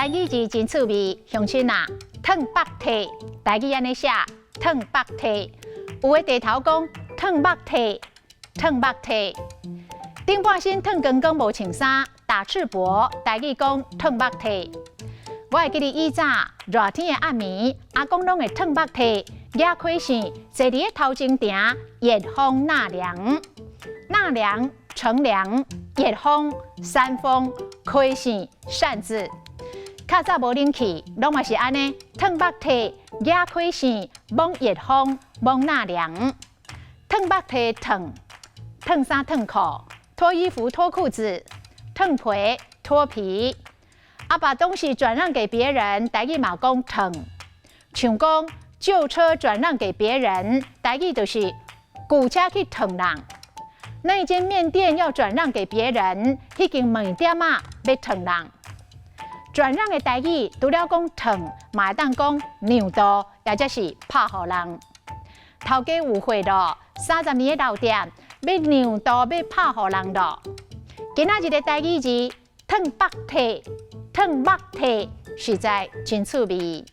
台語字真趣味，鄉親啊，褪腹體，台語按呢寫，褪腹體。有的地頭講褪目體，褪目體。頂半身褪光光無穿衫，打赤膊，台語講褪目體。我會記得以早熱天的暗暝，阿公攏會褪目體，舉火扇，坐佇咧頭前埕，熱風納涼，納涼乘涼，熱風扇風，火扇扇子。較早無冷氣，攏嘛是按呢，褪目體，舉火扇，摸熱風，摸納涼。褪目體褪，褪衫褪褲，脫衣服脫褲子，褪皮脫皮。啊，把東西轉讓給別人，台語嘛講褪。像講舊車轉讓給別人，台語就是舊車去褪人。那一間麵店要轉讓給別人，彼間麵店仔欲褪人。轉讓的台語除了講褪，嘛會當講讓渡，抑者是拍予人。頭家誤會囉，30年的老店欲讓渡欲拍予人囉。今仔日的台語字褪腹體、褪目體，實在真趣味。